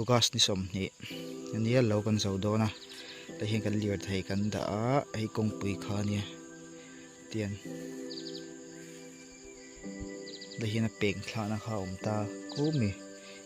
August ni 20 ania lo kan zo dawn a tah hian kan lirthei kan dah a hei kawngpui kha ania tian tah hian a peng thlahna kha a awm ta kumi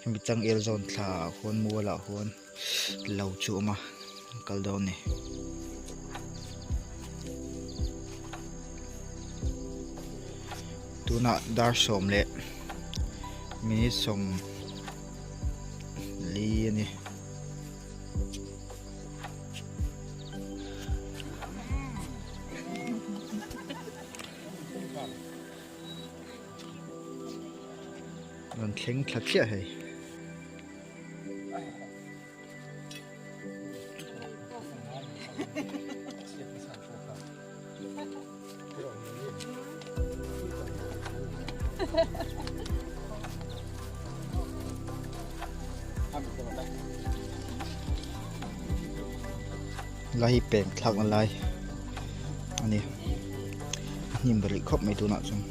hemi changel zawn thla ah khuan mual ah khuan lo chu a awm a kal dawn a ni. Tunah dar sawm leh minute sawm li a ni. Rawn thleng thla chiah hei. Lai hi peng thlak na lai a ni a hnim ta rih khawp mai tunah chuan.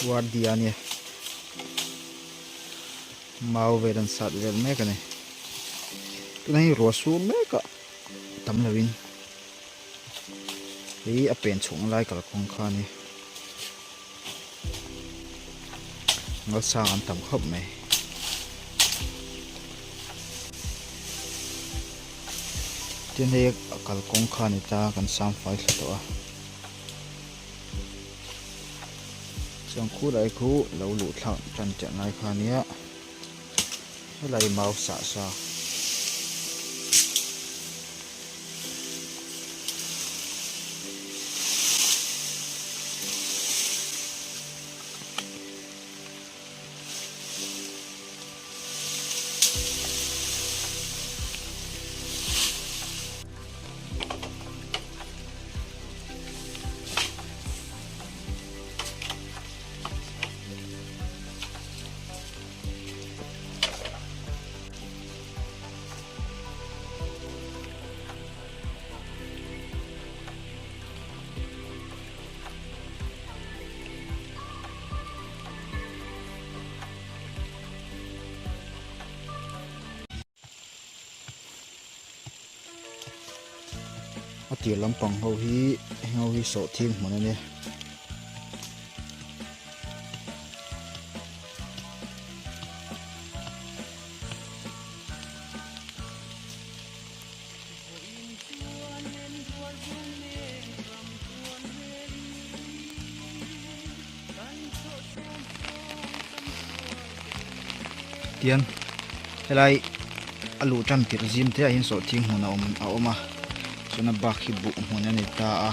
Guardia a nia mau vel an sat vel mek a ni tunah hian ruah sur mek a tam lo in hei a pen chhuah lai kalkawng kha a ni ngalsang an tam khawp mai. Tin hei a kalkawng kha a ni ta kan sam fai thla tawh a. Chuan khu lai khu lo luh thlak tan teh ngai kha ania helai mau sah sa. A tir lampang ho hi heng ho hi sawhthing hmun a nia. Tian helai a luh tan tirh zim te ah hian sawhthing hmun a awm a awm a chuan a bak hi buh hmun a ni ta a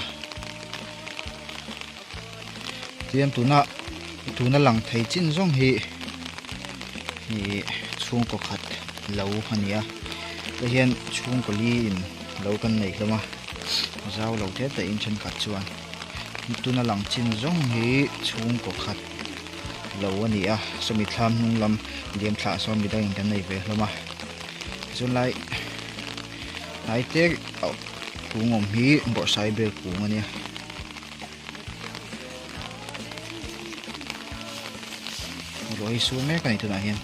tian tuna tuna lang thei chin zawng hi ih chhungkaw khat lo a ni a tah hian chhungkaw li in lo kan nei hlawm a zau lo te te in thenkhat chuan. Tuna lang chin zawng hi chhungkaw khat lo a ni a sawmi thlam hnung lam liam thlah sawn midang in kan nei ve hlawm a chulai hnai te kung awm hi bawrhsai bel kung a nia. Ruah hi sur mek a ni tunah hian.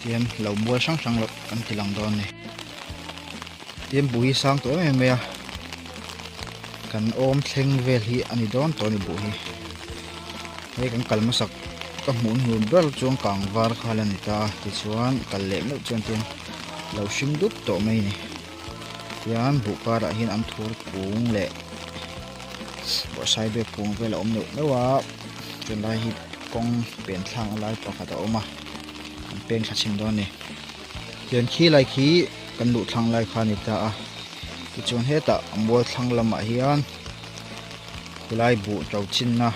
Tihian lo mual hrang hrang loh kan ti lang dawn a ni. Tihian buh hi sang tawh em em mai a, kan awm thleng vel hi a ni dawn tawh a ni buh hi. Hei kan kal hmasak ka hmuh hnu ber chuan kang var kha la ni ta a, tichuan kal leh meuh chuan tihian lo hring dup tawh mai a ni. Tihian buh karah hian an thur kung leh bawrhsaibe kung vel a awm neuh neuh a, tunlai hi kawng pen thlak na lai pakhat a awm a an peng thla chhin dawn a ni tichuan khi lai khi kan luh thlang lai kha a ni ta a tichuan hetah a mual thlang lamah hian khulai buh to chinna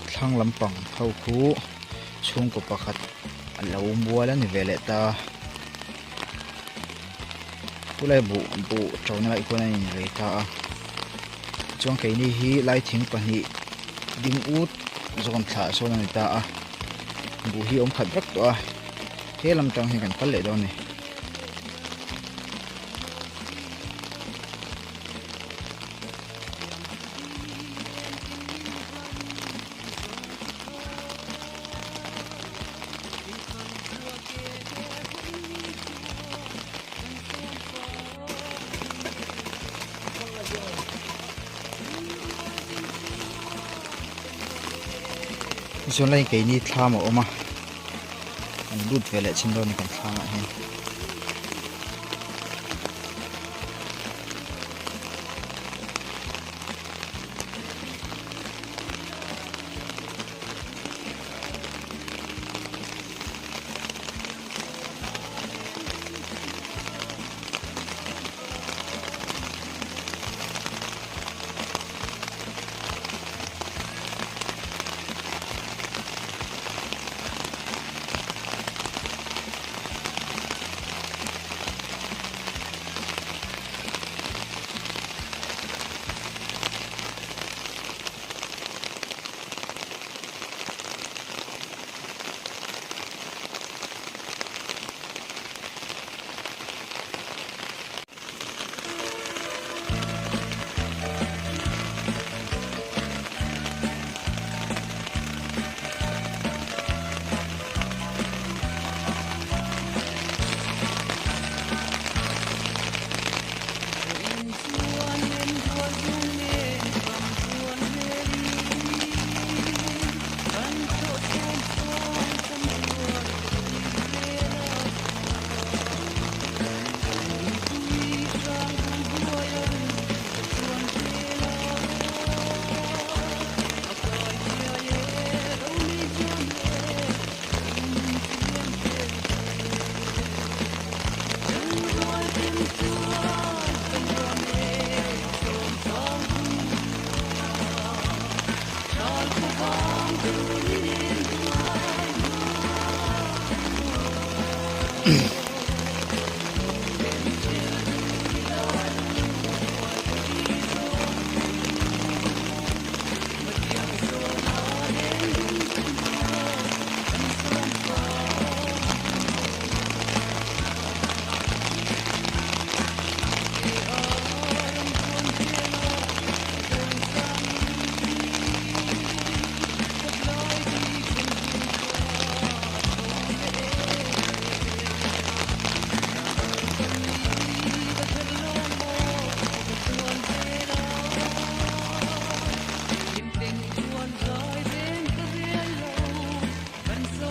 thlang lampang ho khu chhungkaw pakhat a lo mual a ni ve leh ta a khulai buh buh to na lai khuan a inrei ta a chuan keini hi lai thing pahnih ding ut zawn thlah sawn a ni ta a buh hi awm khat vek tawh a he lam tang hian kan kal leh dawn a ni. Tichuan lai keini thlam a awm a kan lut ve leh chin dawn a ni kan thlam ah hian.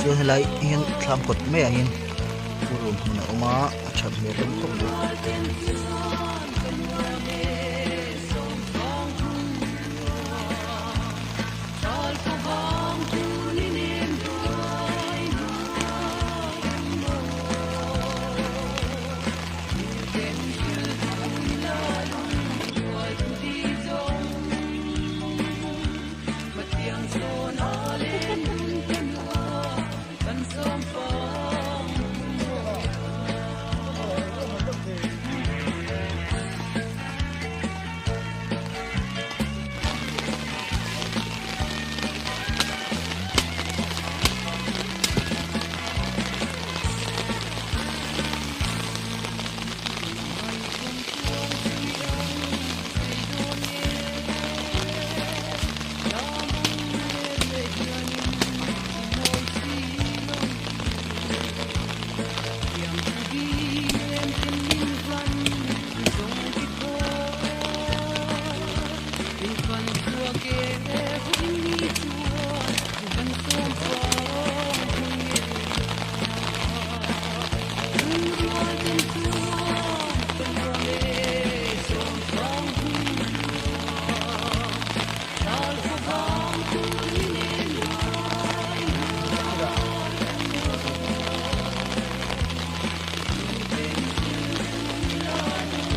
Chuan helai hian thlam kawt maiah hian purun hmun a awm a a that hmel hlawm khawp mai.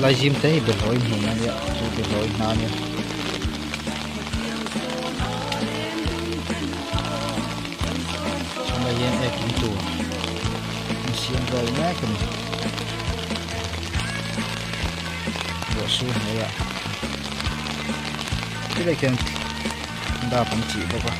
Lai zim te hi behlawi hmun a nia chu behlawi hna a nia. Chhungah hian ek in tur an siam vel mek a ni. Ruah sur hnuaiah tilai khian dap an chih bawk a.